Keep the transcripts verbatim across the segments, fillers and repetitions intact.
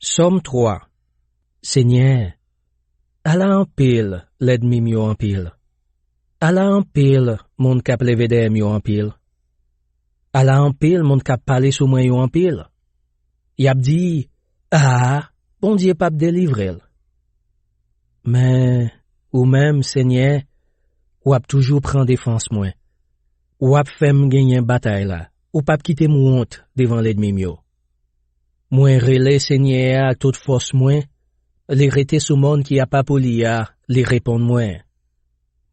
Sòm twa. Senyè, ala anpil lènmi m yo anpil. Ala anpil moun k ap leve dèyè m yo anpil. Ala anpil moun k ap pale sou mwen yo anpil. Y ap di, "A, Bondye p ap delivre l." Men, ou menm, Senyè, w ap toujou pran defans mwen. W ap fè m genyen batay la. Ou p ap kite m wont devan lènmi m yo. Mwen rele Senyè a ak tout fòs mwen, li rete sou mòn ki apa pou li a, li reponn mwen.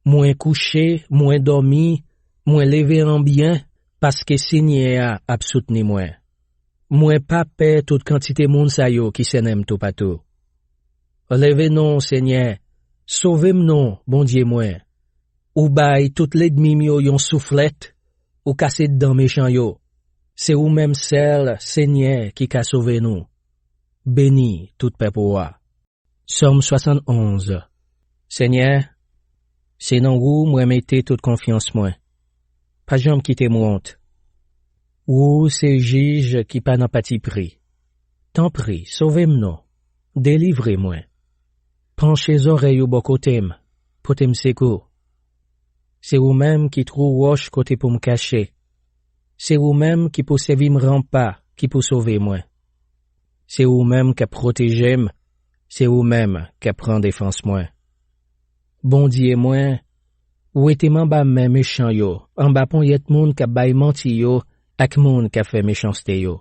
Mwen kouche, mwen dòmi, mwen leve an byen, paske Senyè a ap soutni mwen. Mwen pa pè tout kantite moun sa yo ki sènen m toupatou. Leve non, Senyè, sove m non, Bondye mwen. Ou bay tout lènmi m yo yon souflèt, ou kase dan mechan yo. Se ou menm sèl, Senyè, ki ka sove nou. Beni tout pèp ou a. Sòm swasannonz. Senyè, se nan ou mwen mete tout konfyans mwen. Pa janm kite m wont. Ou se jij ki pa nan patipri. Tanpri, sove m non. Delivre mwen. Panche zòrèy ou bò kote m. Pote m sekou. Se ou menm ki twou wòch kote pou m kache. Se ou menm ki pou sèvi m ranpa, ki pou sove mwen. Se ou menm k ap pwoteje m, se ou menm k ap pran defans mwen. Bondye mwen, wete m anba men mechan yo, anba ponyèt moun k ap bay manti yo ak moun k ap fè mechanste yo.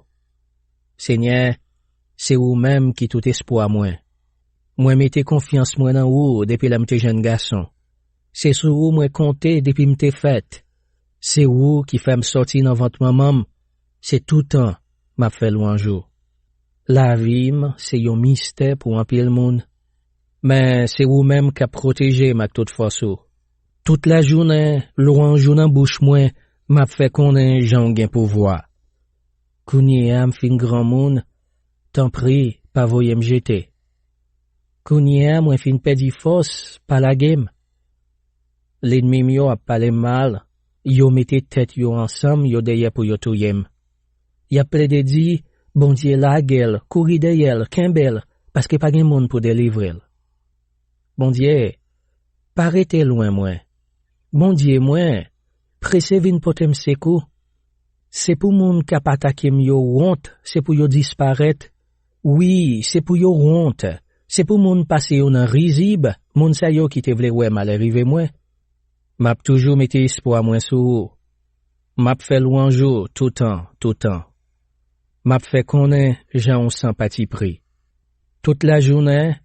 Senyè, se ou menm ki tout espwa mwen. Mwen mete konfyans mwen nan ou depi lè m te jenn gason. Se sou ou mwen konte depi m te fèt. Se ou ki fè m sòti nan vant manman m. Se toutan m ap fè lwanj ou. Lavi m se yon mistè pou anpil moun. Men se ou menm k ap pwoteje m ak tout fòs ou. Tout lajounen, lwanj ou nan bouch mwen, m ap fè konnen jan w gen pouvwa. Kounye a m fin granmoun, tanpri, pa voye m jete. Kounye a mwen fin pèdi fòs, pa lage m. Lènmi m yo ap pale m mal, yo mete tèt yo ansanm, yo dèyè pou yo touye m. Y ap plede di, "Bondye lage l, kouri dèyè l, kenbe l, paske pa gen moun pou delivre l." Bondye, pa rete lwen mwen. Bondye mwen, prese vin pote m sekou. Se pou moun k ap atake m yo wont, se pou yo disparèt. Wi, se pou yo wont. Se pou moun pase yo nan rizib, moun sa yo ki te vle wè malè rive mwen. M ap toujou mete espwa mwen sou ou. M ap fè lwanj ou toutan, toutan. M ap fè konnen jan ou san patipri. Tout lajounen,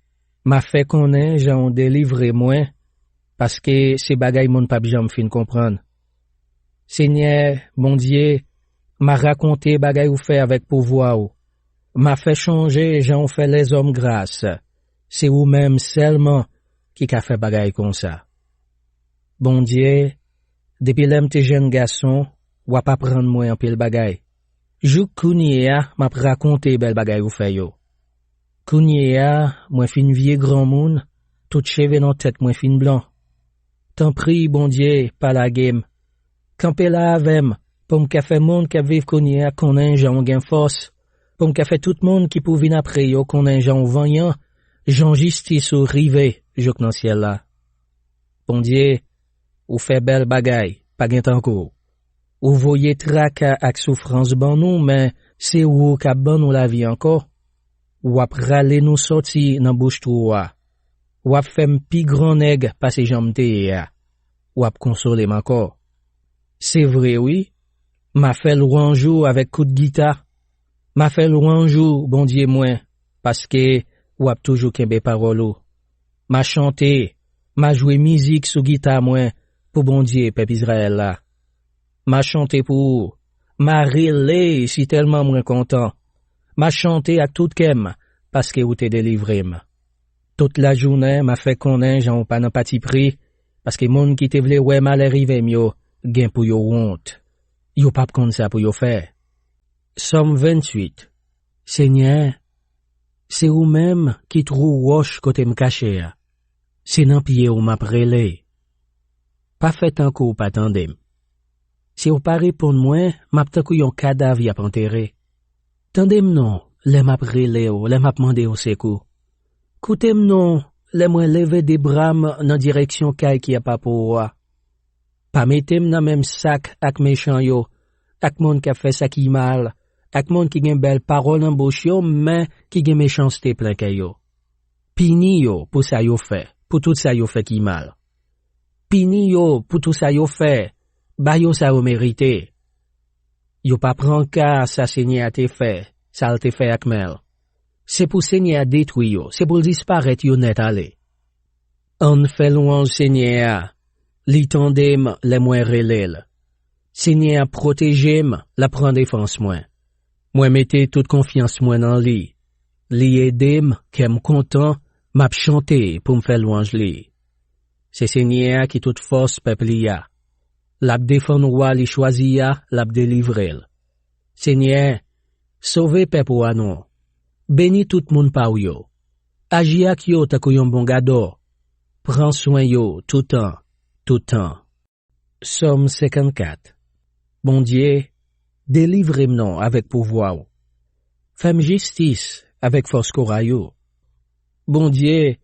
m ap fè konnen jan ou delivre mwen, paske se bagay moun p ap janm fin konprann. Senyè, Bondye, m a rakonte bagay ou fè avèk pouvwa ou. M a fè chonje jan ou fè lèzòm gras. Se ou menm sèlman ki ka fè bagay konsa. Bondye, depi lè m te jèn gason, w ap aprann mwen anpil bagay. Jouk kounye a, m ap rakonte bèl bagay ou fè yo. Kounye a, mwen fin vye granmoun, tout cheve nan tèt mwen fin blan. Tanpri, Bondye, pa lage m. Kanpe la avè m, pou m ka fè moun k ap viv kounye a konnen jan w gen fòs, pou m ka fè tout moun ki pou vin apre yo konnen jan w vanyan, jan jistis ou rive jouk nan syèl la. Bondye, ou fè bèl bagay, pa gen tankou w. Ou voye traka ak soufrans ban nou, men se ou k ap ban nou lavi ankò. W ap rale nou sòti nan bouch twou a. W ap fè m pi grannèg pase jan m te ye a. W ap konsole m ankò. Se vre, wi, m a fè lwanj ou avèk kout gita. M a fè lwanj ou, Bondye mwen, paske w ap toujou kenbe pawòl ou. M a chante, m a jwe mizik sou gita mwen pou Bondye pèp Izrayèl la. M a chante pou ou, m a rele sitèlman mwen kontan. M a chante ak tout kè m, paske ou te delivre m. Tout lajounen, m a fè konnen jan ou pa nan patipri, paske moun ki te vle wè malè rive m yo gen pou yo wont. Yo p ap konn sa pou yo fè. Sòm venntuit. Senyè, se ou menm ki twou wòch kote m kache a. Se nan pye w m ap rele. Pa fè tankou w pa tande m. Si w pa reponn mwen, m ap tankou yon kadav y ap antere. Tande m non, lè m ap rele w, lè m ap mande w sekou. Koute m non, lè mwen leve de bra m nan direksyon kay ki apa pou ou a. Pa mete m nan menm sak ak mechan yo, ak moun k ap fè sa ki mal, ak moun ki gen bèl pawòl nan bouch yo, men ki gen mechanste plen kè yo. Pini yo pou sa yo fè, pou tout sa yo fè ki mal. Pini yo pou tout sa yo fè, ba yo sa yo merite. Yo pa pran ka sa Senyè a te fè, sa l te fè ak men l. Se pou Senyè a detwi yo, se pou l disparèt yo nèt ale. Ann fè lwanj Senyè a, li tande m lè mwen rele l. Senyè a pwoteje m, l ap pran defans mwen. Mwen mete tout konfyans mwen nan li. Li ede m, kè m kontan, m ap chante pou m fè lwanj li. Se Senyè a ki tout fòs pèp li a. L ap defann wa li chwazi a, l ap delivre l. Senyè, sove pèp ou a non. Beni tout moun pa w yo. Aji ak yo tankou yon bon gadò. Pran swen yo toutan, toutan. Sòm senkannkat. Bondye, delivre m non avèk pouvwa w. Fè m jistis avèk fòs kouray ou. Bondye,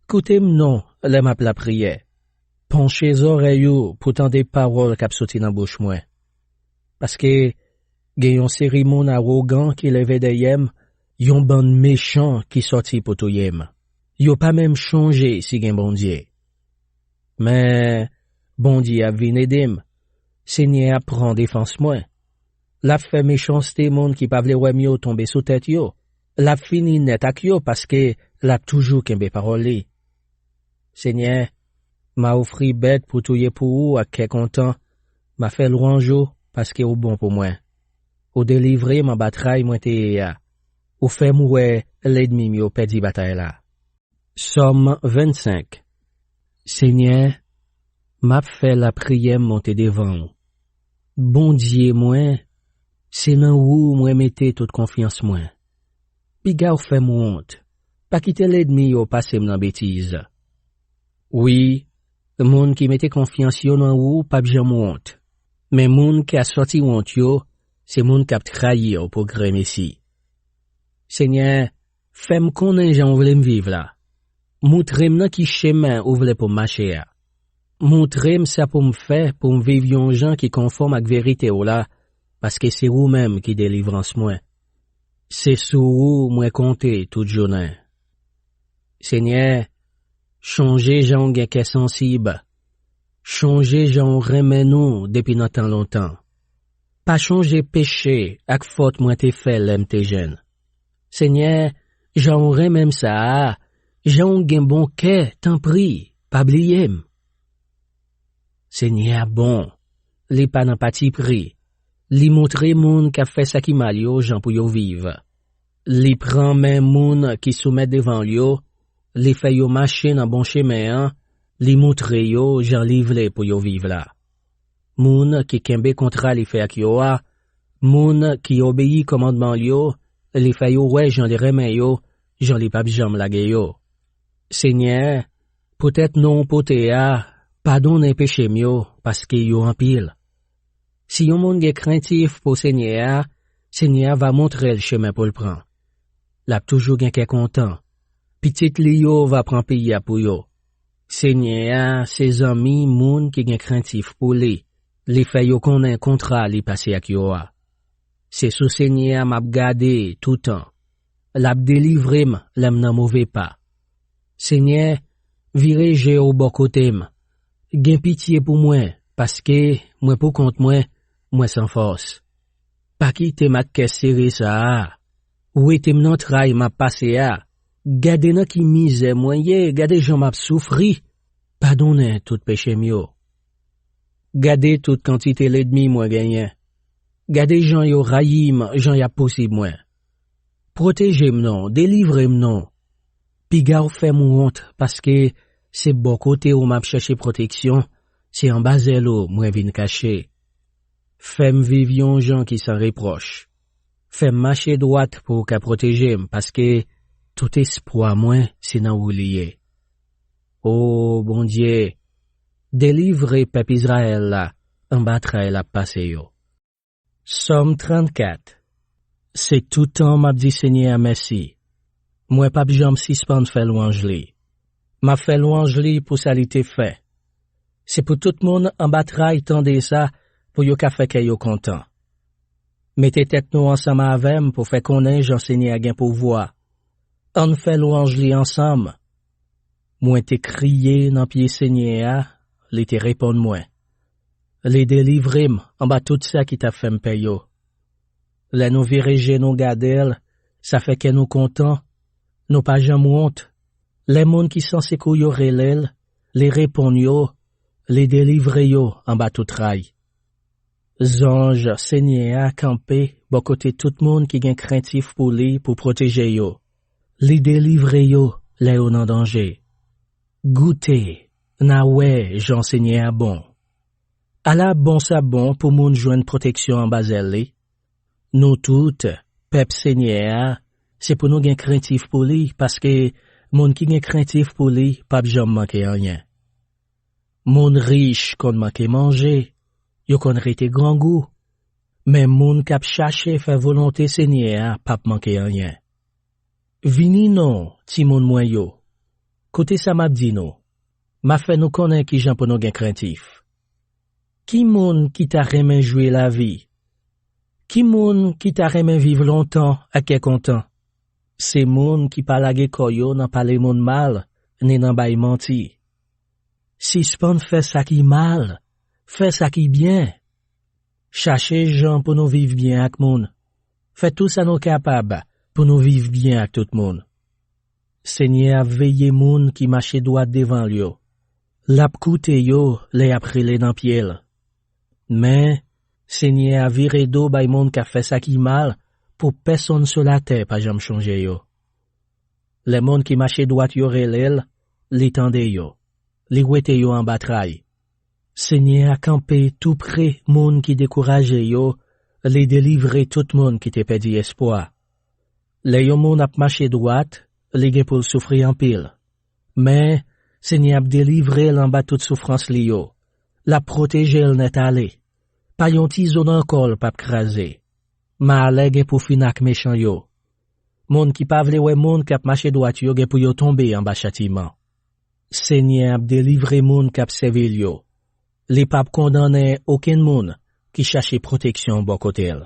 koute m non lè m ap lapriyè. Panche zòrèy ou pou tande pawòl k ap soti nan bouch mwen. Paske gen yon seri moun awogan ki leve dèyè m, yon bann mechan ki sòti pou touye m. Yo pa menm chonje si gen Bondye. Men, Bondye ap vin ede m. Senyè ap pran defans mwen. L ap fè mechanste moun ki pa vle wè m yo tonbe sou tèt yo. L ap fini nèt ak yo paske l ap toujou kenbe pawòl li. Senyè, m a ofri bèt pou touye pou ou ak kè kontan. M a fè lwanj ou paske ou bon pou mwen. Ou delivre m anba tray mwen te ye a. Ou fè m wè lènmi m yo pèdi batay la. Sòm vennsenk. Senyè, m ap fè lapriyè m monte devan ou. Bondye mwen, se nan ou mwen mete tout konfyans mwen. Piga w fè m wont. Pa kite lènmi yo pase m nan betiz. Wi, moun ki mete konfyans yo nan ou p ap janm wont. Men moun k a sòti wont yo, se moun k ap trayi w pou grenmesi. Senyè, fè m konnen jan w vle m viv la. Montre m nan ki chemen ou vle pou m mache a. Montre m sa pou m fè pou m viv yon jan ki konfòm ak verite w la, paske se ou menm ki delivrans mwen. Se sou ou mwen konte tout jounen. Senyè, chonje jan w gen kè sansib. Chonje jan w renmen nou depi nan tan lontan. Pa chonje peche ak fòt mwen te fè lè m te jèn. Senyè, jan w renmen m sa a, jan w gen bon kè, tanpri, pa bliye m. Senyè a bon, li pa nan patipri, li montre moun k ap fè sa ki mal yo jan pou yo viv. Li pran men moun ki soumèt devan l yo, li fè yo mache nan bon chemen an, li montre yo jan li vle pou yo viv la. Moun ki kenbe kontra li fè ak yo a, moun ki obeyi kòmandman l yo, li fè yo wè jan li renmen yo, jan li p ap janm lage yo. Senyè, poutèt non w pote a, padonnen peche m yo, paske yo anpil. Si yon moun gen krentif pou Senyè a, Senyè a va montre l chemen pou l pran. L ap toujou gen kè kontan. Pitit li yo va pran peyi a pou yo. Senyè a se zanmi moun ki gen krentif pou li. Li fè yo konnen kontra li pase ak yo a. Se sou Senyè a m ap gade toutan. L ap delivre m lè m nan move pa. Senyè, vire je w bò kote m. Gen pitye pou mwen, paske mwen pou kont mwen, mwen san fòs. Pa kite m ak kè sere sa a. Wete m nan tray m ap pase a. Gade nan ki mizè mwen ye, gade jan m ap soufri. Padonnen tout peche m yo. Gade tout kantite lènmi mwen genyen. Gade jan yo rayi m, jan y ap pousib mwen. Pwoteje m non, delivre m non. Piga w fè m wont, paske se bò kote w m ap chèche pwoteksyon, se anba zèl ou mwen vin kache. Fè m viv yon jan ki san repwòch. Fè m mache dwat pou w ka pwoteje m, paske tout espwa mwen se nan ou li ye. O Bondye, delivre pèp Izrayèl la anba tray l ap pase yo. Sòm trannkat. Se toutan m ap di Senyè a mèsi. Mwen p ap janm sispann fè lwanj li. M ap fè lwanj li pou sa li te fè. Se pou tout moun anba tray tande sa, pou yo ka fè kè yo kontan. Mete tèt nou ansanm avè m pou fè konnen jan Senyè a gen pouvwa. Ann fè lwanj li ansanm. Mwen te kriye nan pye Senyè a, li te reponn mwen. Li delivre m anba tout sa ki t ap fè m pè yo. Lè nou vire je nou gade l, sa fè kè nou kontan, nou pa janm wont. Lè moun ki san sekou yo rele l, li reponn yo, li delivre yo anba tout tray. Zanj Senyè a kanpe bò kote tout moun ki gen krentif pou li pou pwoteje yo. Li delivre yo lè yo nan danje. Goute, n a wè jan Senyè a bon. Ala bon sa bon pou moun jwenn pwoteksyon anba zèl li. Nou tout, pèp Senyè a, se pou nou gen krentif pou li, paske moun ki gen krentif pou li p ap janm manke anyen. Moun rich konn manke manje, yo konn rete grangou, men moun k ap chache fè volonte Senyè a p ap manke anyen. Vini non, timoun mwen yo. Koute sa m ap di nou. M ap fè nou konnen ki jan pou nou gen krentif. Ki moun ki ta renmen jwi lavi? Ki moun ki ta renmen viv lontan ak kè kontan? Se moun ki pa lage kò yo nan pale moun mal, ni nan bay manti. Sispann fè sa ki mal, fè sa ki byen. Chache jan pou nou viv byen ak moun. Fè tou sa nou kapab pou nou viv byen ak tout moun. Senyè a veye moun ki mache dwat devan l yo. L ap koute yo lè y ap rele nan pye l. Men, Senyè a vire do bay moun k ap fè sa ki mal pou pèsonn sou latè pa janm chonje yo. Lè moun ki mache dwat yo rele l, li tande yo. Li wete yo anba tray. Senyè a kanpe tou pre moun ki dekouraje yo, li delivre tout moun ki te pèdi espwa. Lè yon moun ap mache dwat, li gen pou l soufri anpil. Men, Senyè ap delivre l anba tout soufrans li yo. L ap pwoteje l nèt ale. Pa yon ti zo nan kò l p ap kraze. Malè gen pou fin ak mechan yo. Moun ki pa vle wè moun k ap mache dwat yo gen pou yo tonbe anba chatiman. Senyè ap delivre moun k ap sèvi l yo. Li p ap kondannen okenn moun ki chache pwoteksyon bò kote l.